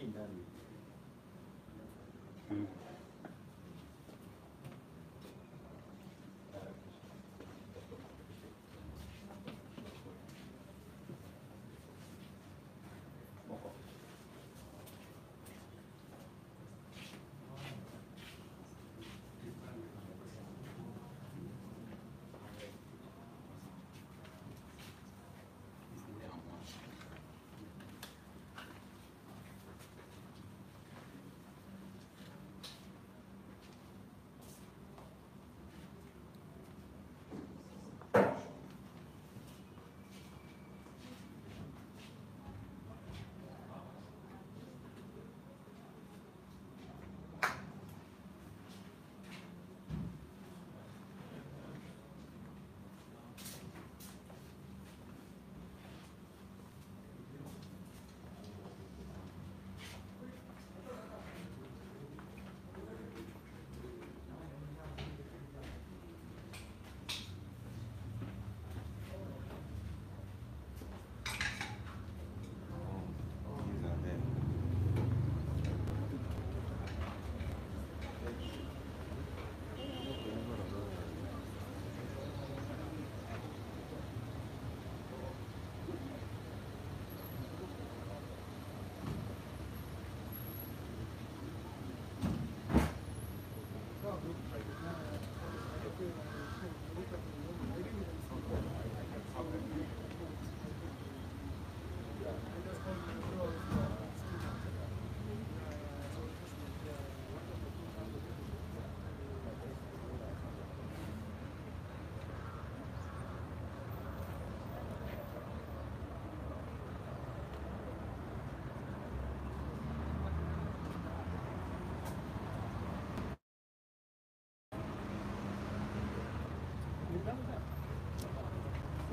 Ndani.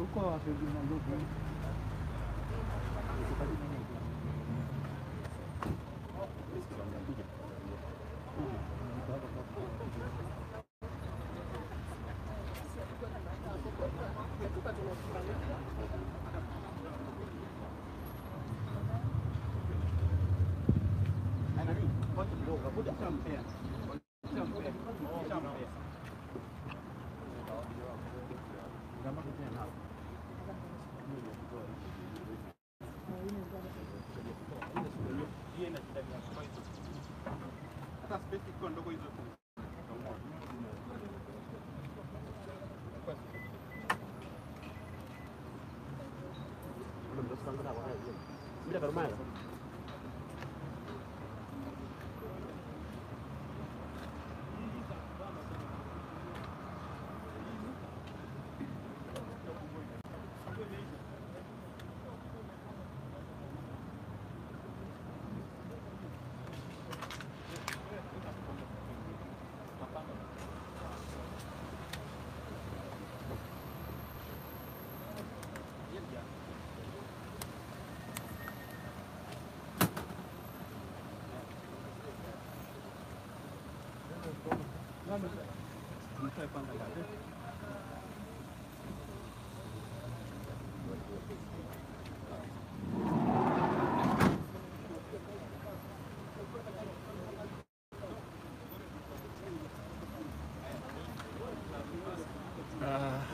Uko wapi ndugu?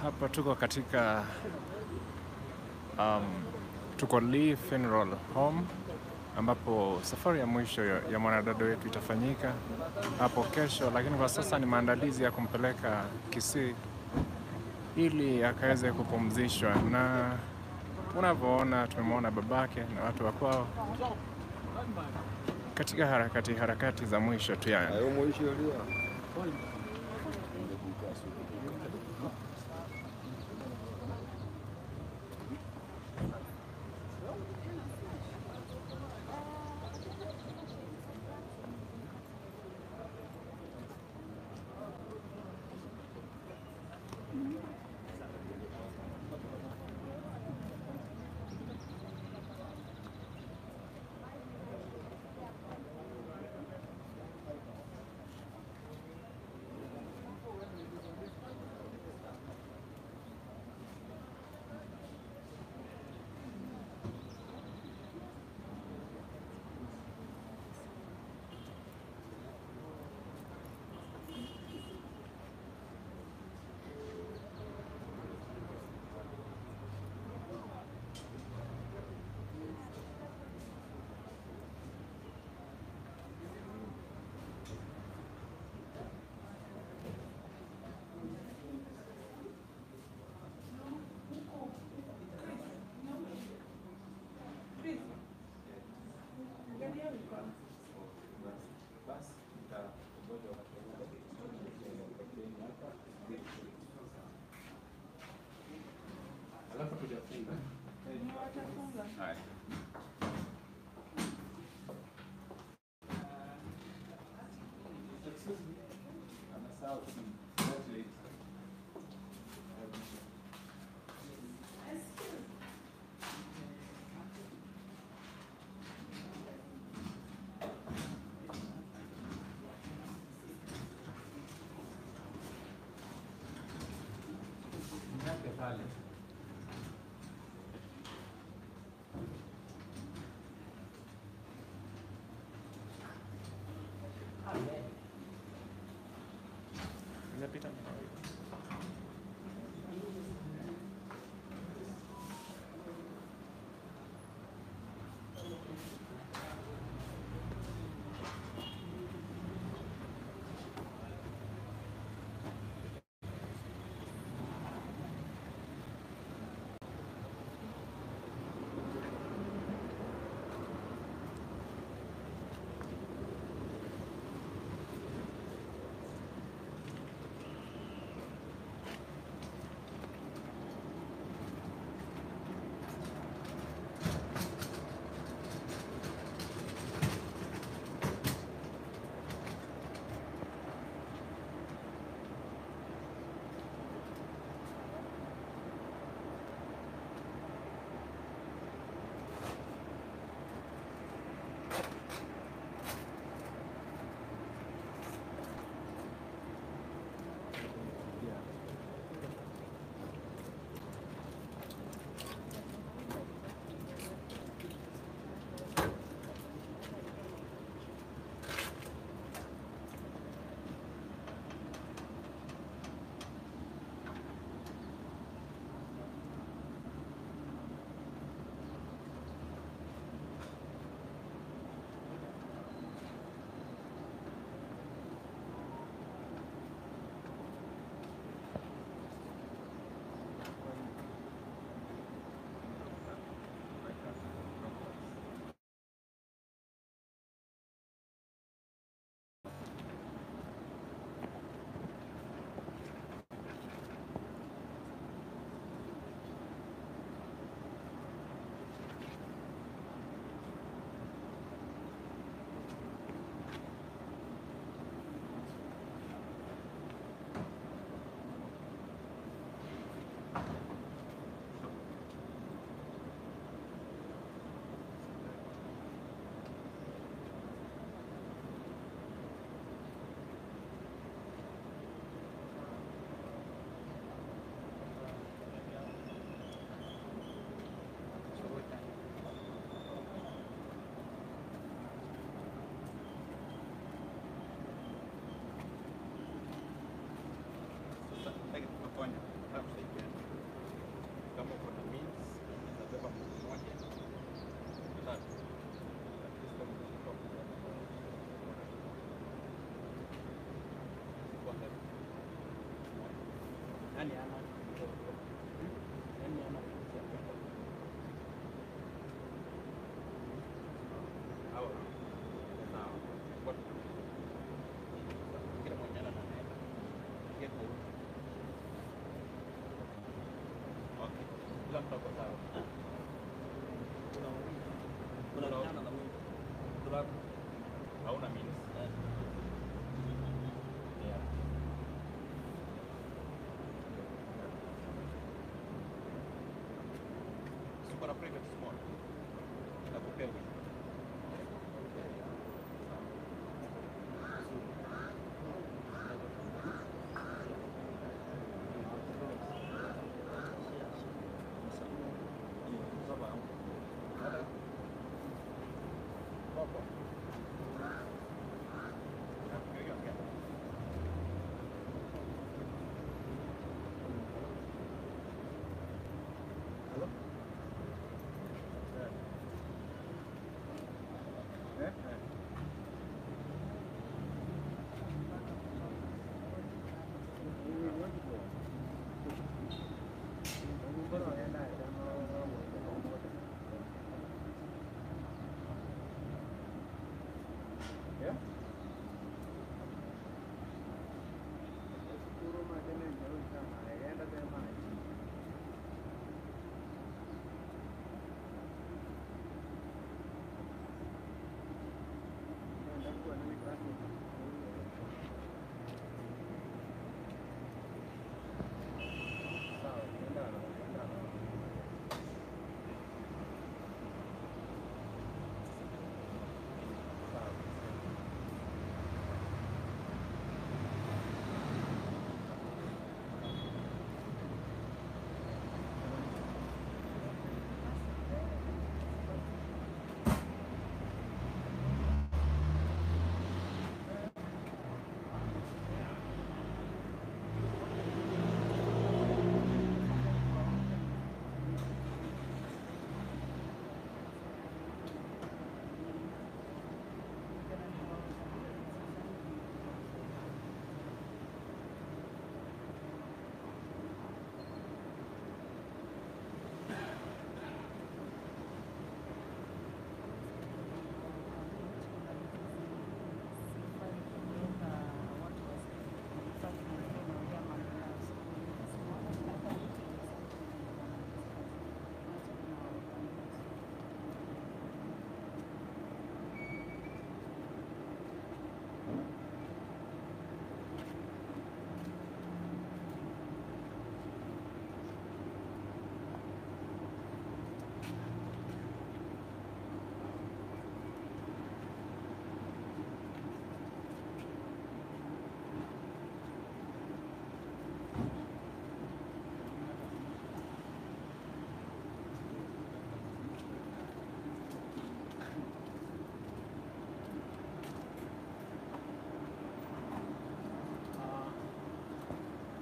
Hapa tuko katika tuko Lee Funeral Home. ambapo safari ya mwisho ya mwanadada wetu itafanyika hapo kesho, lakini kwa sasa ni maandalizi ya kumpeleka Kisii ili akaweze kupumzishwa, na unavyoona tumemwona babake na watu wa kwao katika harakati za mwisho tu yani.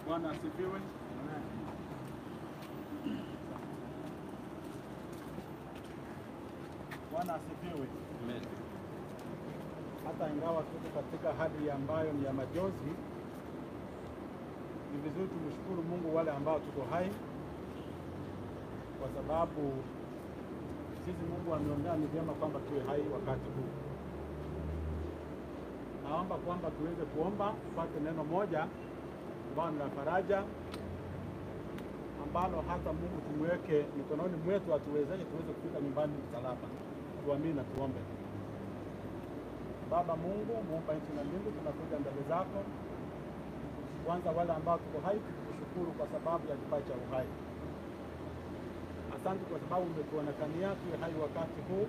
Bwana asifiwe. Bwana asifiwe. Amen. Hata ingawa tuko katika hali ambayo ni ya majonzi, ni vizuri tumshukuru Mungu wale ambao tuko hai, kwa sababu sisi Mungu ameongea ni vyema kwamba tuwe hai wakati huu. Naomba kwamba tuweze kuomba tupate neno moja ambalo la faraja, ambalo hata Mungu tumweke mikononi mwetu atuwezeshe tuweze kufika nyumbani salama. Tuamini na tuombe. Baba Mungu, muumba nchi na mbingu, tunakuja mbele zako. Kwanza wale ambao tuko hai tukushukuru kwa sababu ya kipaji cha uhai. Asante kwa sababu umetuonekania tuwe hai wakati huu.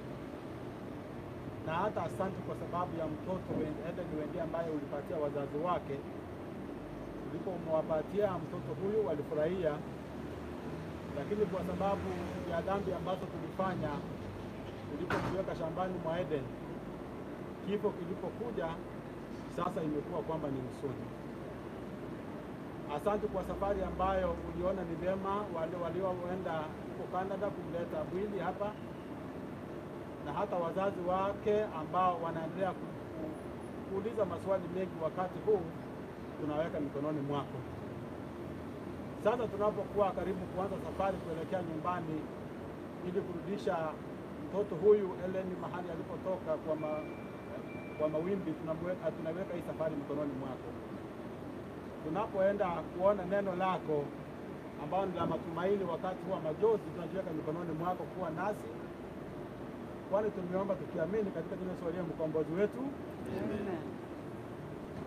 Na hata asante kwa sababu ya mtoto Eden Wendi ambaye ulipatia wazazi wake. Ulipomwapatia mtoto huyu walifurahia, lakini kwa sababu ya dhambi ambazo tulifanya ulipotuweka shambani mwa Eden, kifo kilipokuja sasa imekuwa kwamba ni huzuni. Asante kwa safari ambayo uliona ni vyema wale walioenda huko Canada kumleta mwili hapa, na hata wazazi wake ambao wanaendelea kuuliza maswali mengi wakati huu, tunaweka mikononi mwako. Sasa tunapokuwa karibu kuanza safari kuelekea nyumbani ili kurudisha mtoto huyu Helen mahali alipotoka kwa mawimbi, tunaweka hii safari mikononi mwako. Tunapoenda kuona neno lako ambao ni la matumaini wakati wa majozi, tunajiweka mikononi mwako kuwa nasi, kwani tumeomba tukiamini katika jina la Yesu aliye mkombozi wetu. Amen.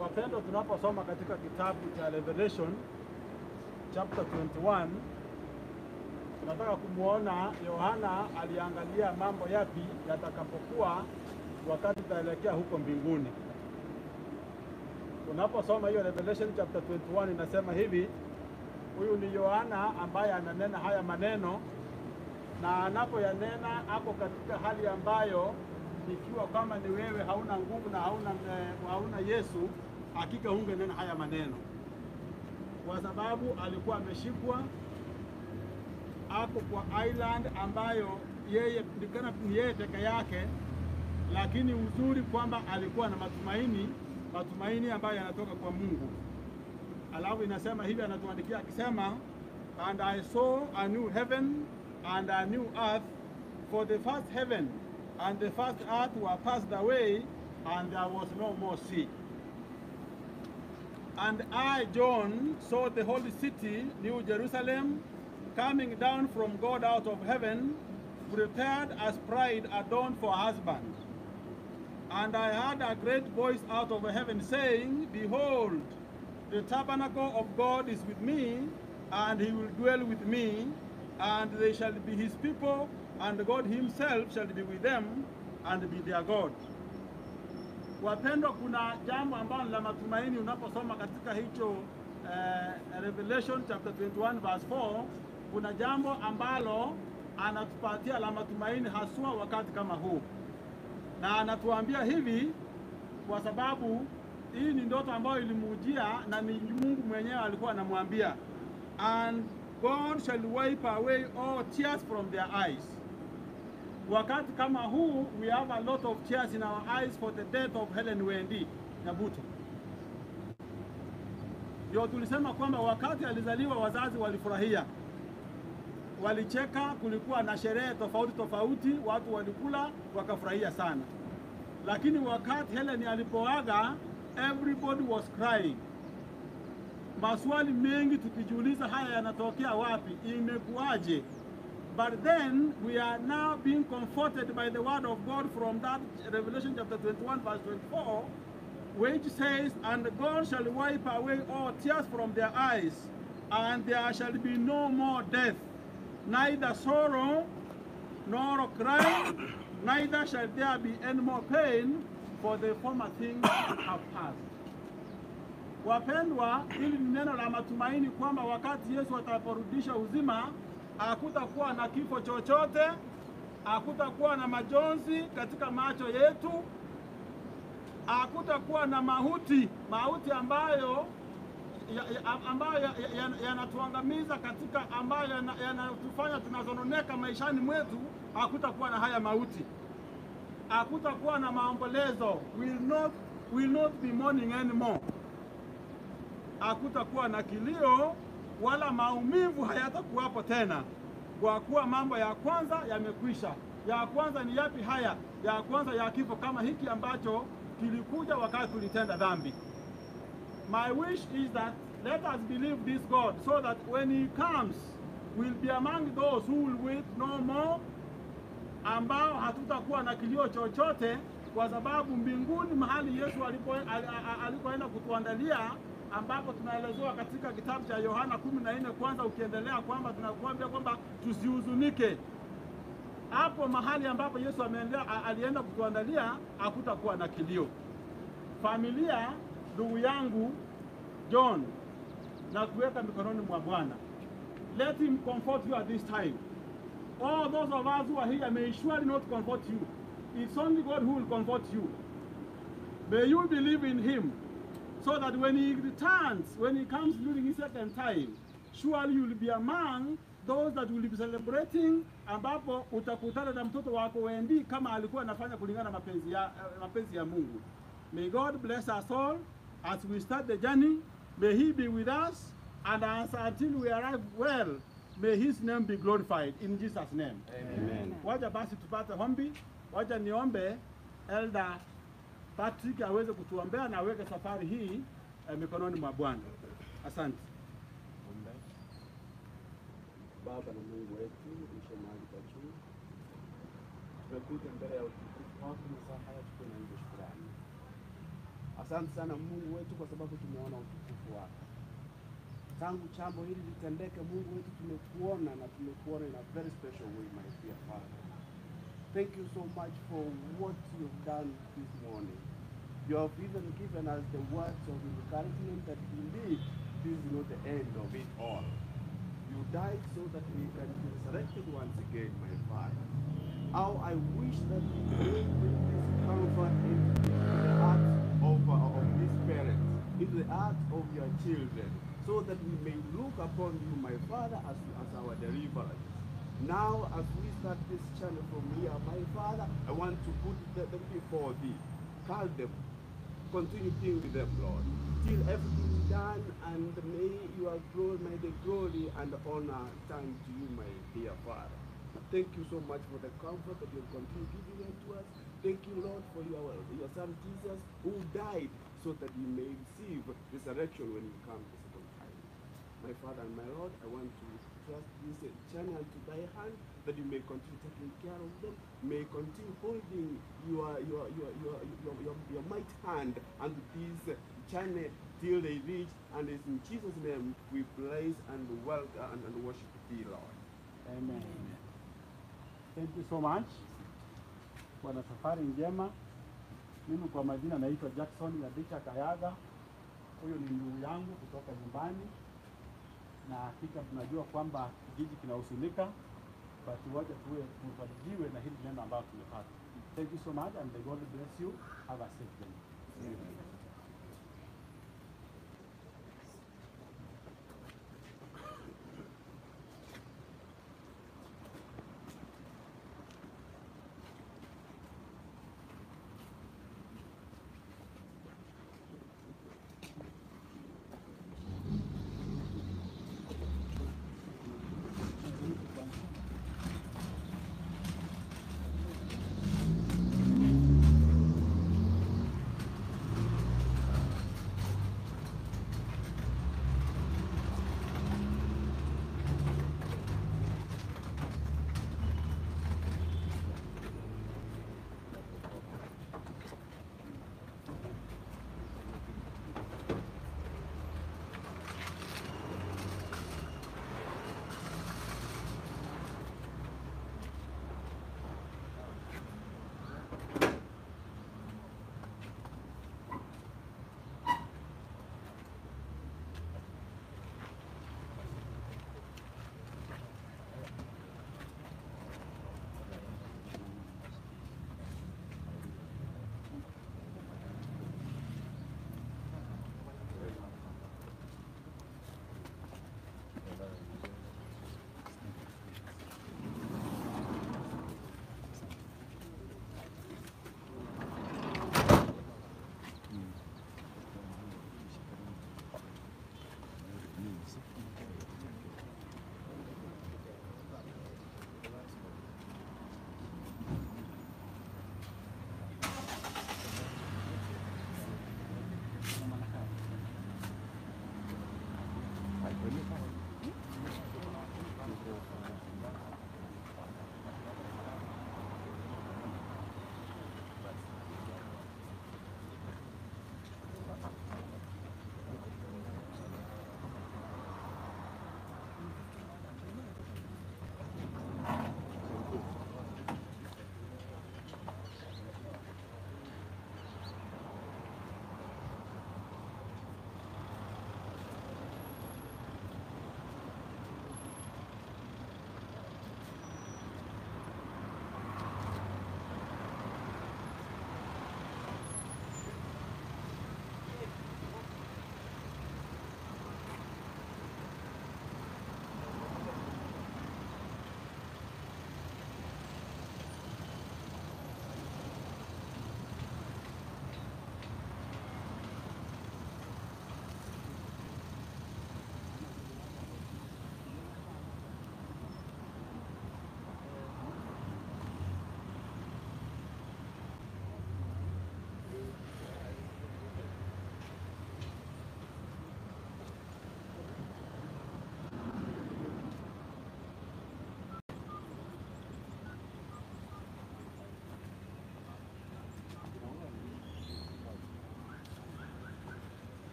Wapendwa, tunaposoma katika kitabu cha Revelation chapter 21, tunataka kumwona Yohana aliangalia mambo yapi yatakapokuwa wakati tutaelekea huko mbinguni. Unaposoma hiyo Revelation chapter 21 inasema hivi, huyu ni Yohana ambaye ananena haya maneno, na anapoyanena ako katika hali ambayo ikiwa kama ni wewe hauna nguvu na hauna Yesu, hakika hungenena haya maneno, kwa sababu alikuwa ameshikwa, ako kwa island ambayo yeye ni yeye peke yake, lakini uzuri kwamba alikuwa na matumaini, matumaini ambayo yanatoka kwa Mungu. Alafu inasema hivi, anatuandikia akisema, and I saw a new heaven and a new earth, for the first heaven and the first earth were passed away, and there was no more sea. And I, John, saw the holy city, New Jerusalem, coming down from God out of heaven, prepared as bride adorned for husband. And I heard a great voice out of heaven saying, Behold, the tabernacle of God is with me, and he will dwell with me, and they shall be his people, and God himself shall be with them and be their God. Wapendwa, kuna jambo ambalo la matumaini unaposoma katika hicho Revelation chapter 21 verse 4, kuna jambo ambalo anatupatia la matumaini haswa wakati kama huu, na anatuambia hivi kwa sababu hii ni ndoto ambayo ilimujia na ni Mungu mwenyewe alikuwa anamwambia, and God shall wipe away all tears from their eyes. Wakati kama huu, we have a lot of tears in our eyes for the death of Helen Wendi Nyabuto. Ndio tulisema kwamba wakati alizaliwa wazazi walifurahia, walicheka, kulikuwa na sherehe tofauti tofauti, watu walikula wakafurahia sana. Lakini wakati Helen alipoaga, everybody was crying. Maswali mengi tukijiuliza, haya yanatokea wapi, imekuwaje? But then we are now being comforted by the word of God from that Revelation chapter 21 verse 24, which says, and God shall wipe away all tears from their eyes, and there shall be no more death, neither sorrow nor crying, neither shall there be any more pain, for the former things have passed. Wapendwa, hili ni neno la matumaini kwamba wakati Yesu atakaporudisha uzima, hakutakuwa na kifo chochote, hakutakuwa na majonzi katika macho yetu, hakutakuwa na mauti, mauti ambayo yanatuangamiza katika, ambayo yanatufanya tunazononeka maishani mwetu. Hakutakuwa na haya mauti, hakutakuwa na maombolezo, will not be mourning anymore. Hakutakuwa na kilio wala maumivu hayatakuwapo tena, kwa kuwa mambo ya kwanza yamekwisha. Ya kwanza ni yapi haya? Ya kwanza ya kifo kama hiki ambacho kilikuja wakati tulitenda dhambi. My wish is that let us believe this God, so that when he comes, we'll be among those who will wait no more, ambao hatutakuwa na kilio chochote, kwa sababu mbinguni mahali Yesu alikoenda kutuandalia, ambapo tunaelezewa katika kitabu cha Yohana 14 kwanza ukiendelea, kwamba tunakuambia kwamba tusihuzunike. Hapo mahali ambapo Yesu alienda kutuandalia, hakutakuwa na kilio. Familia, ndugu yangu John, na kuweka mikononi mwa Bwana. Let him comfort you at this time. All those of us who are here may surely not comfort you. It's only God who will comfort you. May you believe in him, so that when he returns, when he comes during his second time, surely you will be among those that will be celebrating, ambapo utakutana na mtoto wako Wendi kama alikuwa anafanya kulingana na mapenzi ya Mungu. May God bless us all as we start the journey. May he be with us And as until we arrive well, may his name be glorified in Jesus' name. Amen. Wacha basi tupate hombi, wacha niombe Elder Patrick aweze kutuombea na aweke safari hii mikononi mwa Bwana. Asante. Baba na Mungu wetu uliye mahali pa juu, tumekuja mbele ya utukufu wako masaa haya tukiwa na nyimbo shukrani. Asante sana Mungu wetu kwa sababu tumeona utukufu wako. Tangu jambo hili litendeke, Mungu wetu, tumekuona na tumekuona in a very special way, my dear Father. Thank you so much for what you've done this morning. You have even given us the words of encouragement that indeed this is not the end of it all. You died so that we can be resurrected once again, my Father. How I wish that we may bring this comfort into the hearts of these parents, into the hearts of your children, so that we may look upon you, my Father, as our deliverer. Now, as we start this journey from here, my Father, I want to put them before thee. Call them. Continue being with them, Lord, till everything is done, and may your glory, may the glory and honor turn to you, my dear Father. Thank you so much for the comfort that you continue giving unto us. Thank you, Lord, for your Son Jesus, who died so that he may receive resurrection when you come the second time. My Father and my Lord, I want to trust this channel to thy hand, that you may continue taking care of them, may continue holding your might hand unto this channel till they reach, and it's in Jesus' name we bless and welcome and worship thee, Lord. Amen. Thank you so much. Bwana, safari njema. Mimi kwa majina naitwa Jackson Yadicha Kayaga. Huyu ni ndugu yangu kutoka nyumbani. Na hakika tunajua kwamba kijiji kinahuzunika, but wacha tuwe tufarijiwe na hili neno ambalo tumepata. Thank you so much and may God bless you. Have a safe day. Amen.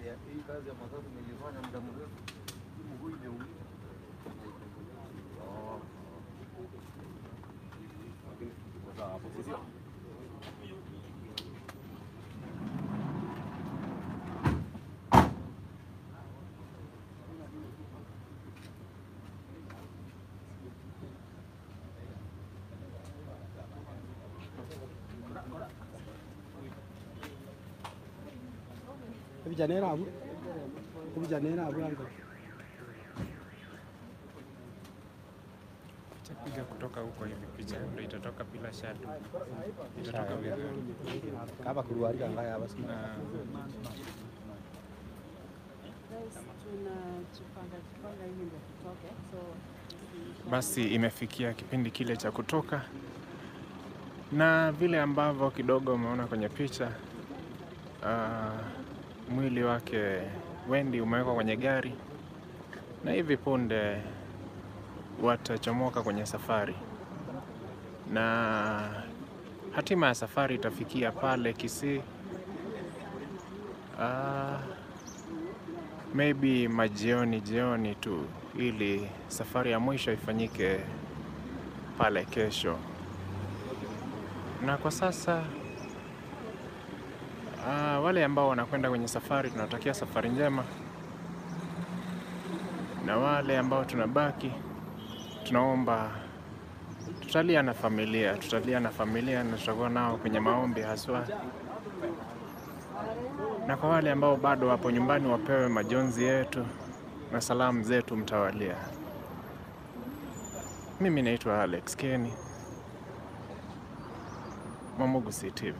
Hii kazi ya matatu nilifanya muda mrefu. Mguu imeumia. Lakini tuko sawa hapo, sio? Picha piga kutoka huko hivi, picha ndio itatoka bila shadow, itatoka vizuri. Kama kuruarika ngaya basi. Basi imefikia kipindi kile cha kutoka, na vile ambavyo kidogo umeona kwenye picha, mwili wake Wendy umewekwa kwenye gari na hivi punde watachomoka kwenye safari, na hatima ya safari itafikia pale Kisii, maybe majioni jioni tu, ili safari ya mwisho ifanyike pale kesho. Na kwa sasa wale ambao wanakwenda kwenye safari tunawatakia safari njema, na wale ambao tunabaki tunaomba tutalia na familia, tutalia na familia na tutakuwa nao kwenye maombi haswa. Na kwa wale ambao bado wapo nyumbani wapewe majonzi yetu na salamu zetu mtawalia. Mimi naitwa Alex Kenny, Mwamugusi TV.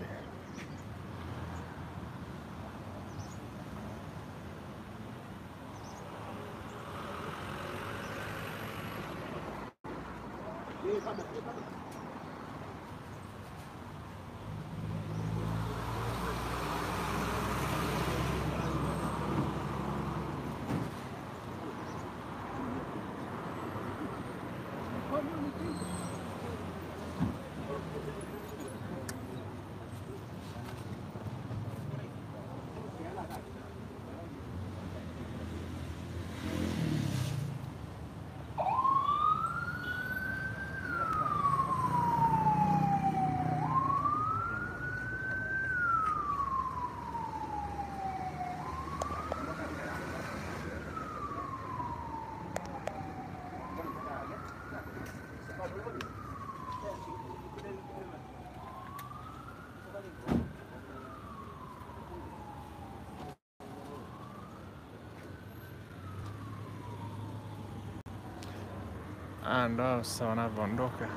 Ndo sasa wanavyoondoka.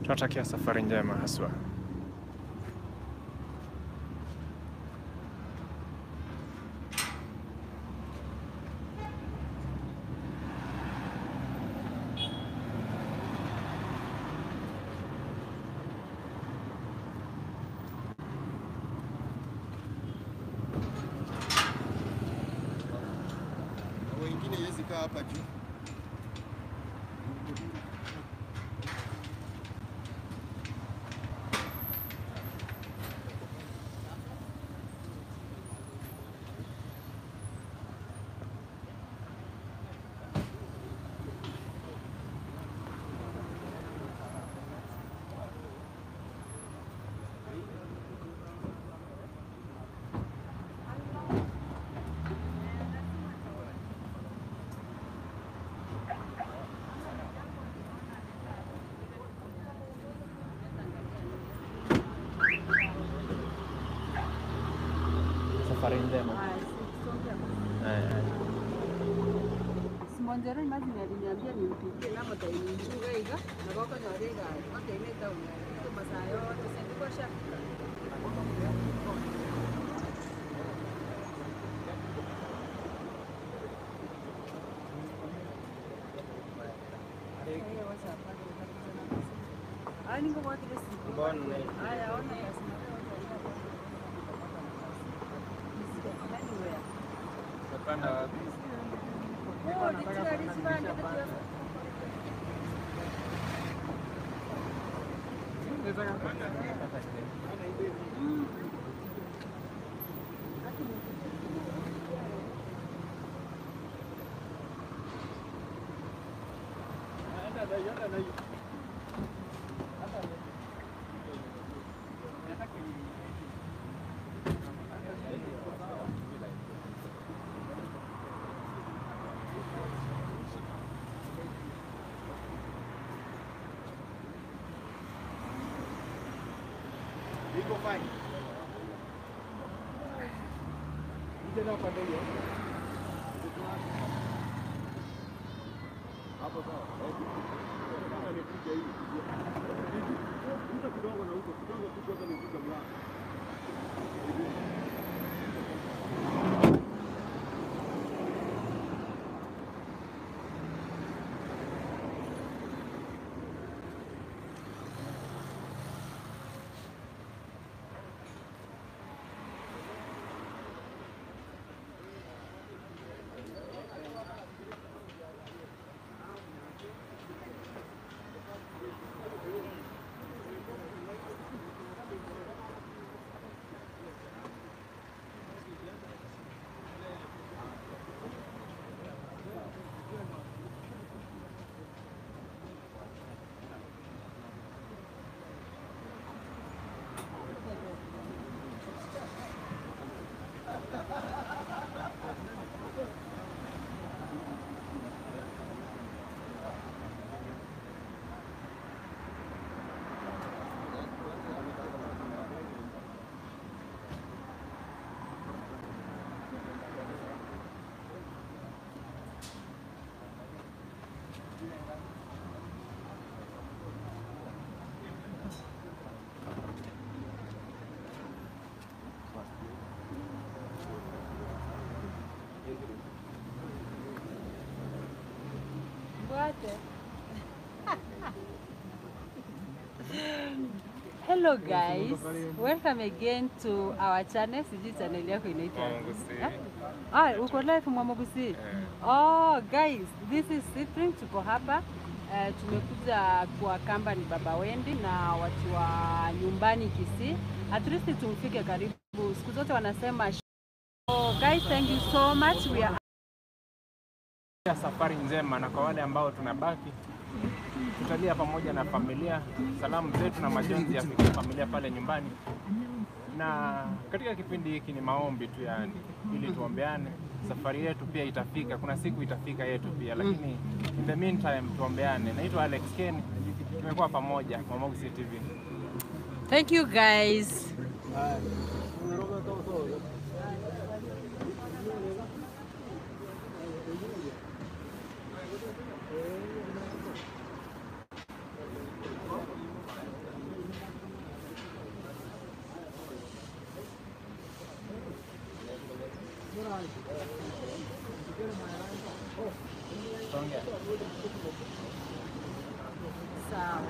Tunatakia safari njema haswa. Hapa juu. Safari njema. Simonjero imagine aliniambia nimpigie namba tainichuga iga na boko nyorega okay town ya masaa yote sasa shafika. Iko fine. Ije na pande hiyo. Hapo sawa. Nataka nikuje hii. Mtu kidogo na huko kidogo tu kwanza nikuje mlango. Hello guys, welcome again to our channel. Sijui channel yako inaitwa Ah, uko live Mwamogusi. Oh guys, this is Cyprian, tuko hapa. Tumekuja kwa kamba ni Baba Wendy na watu wa nyumbani Kisii. At least tumfike karibu. Siku zote wanasema. Oh guys, thank you so much. We are safari njema, na kwa wale ambao tunabaki tutalia pamoja na familia. Salamu zetu na majonzi yafikie familia pale nyumbani. Na katika kipindi hiki ni maombi tu, yani ili tuombeane. Safari yetu pia itafika, kuna siku itafika yetu pia, lakini in the meantime tuombeane. Naitwa Alex Ken, tumekuwa pamoja Mwamogusi TV. Thank you guys. Sawa.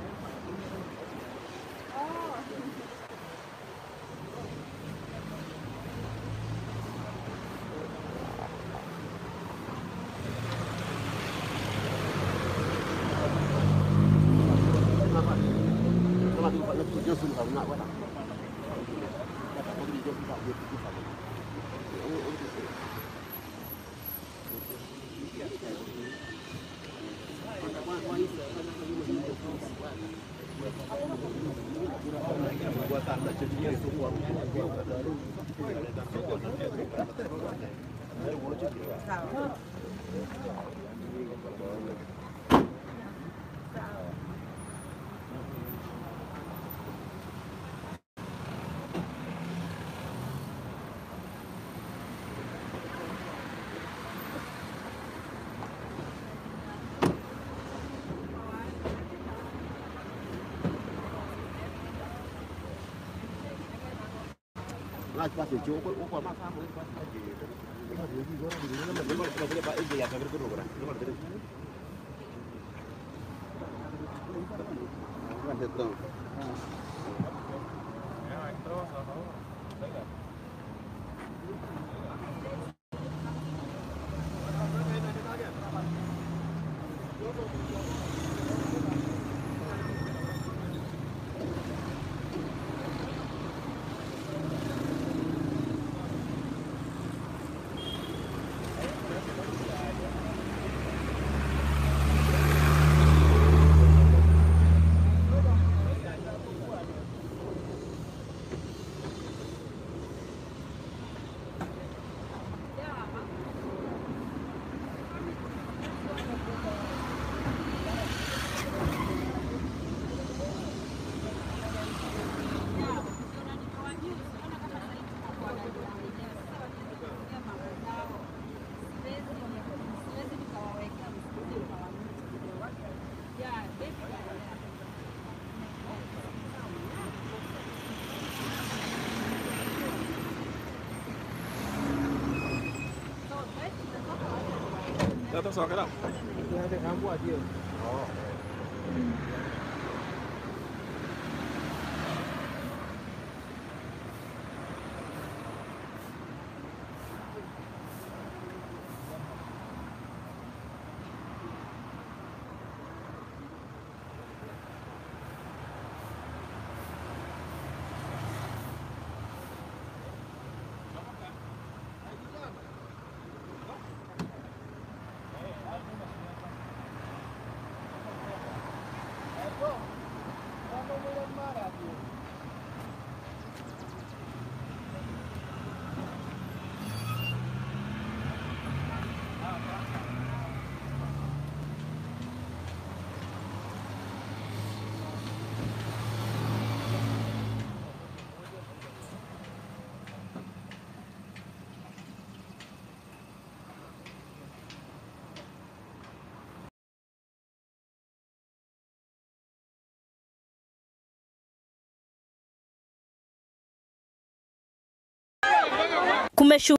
Kumeshu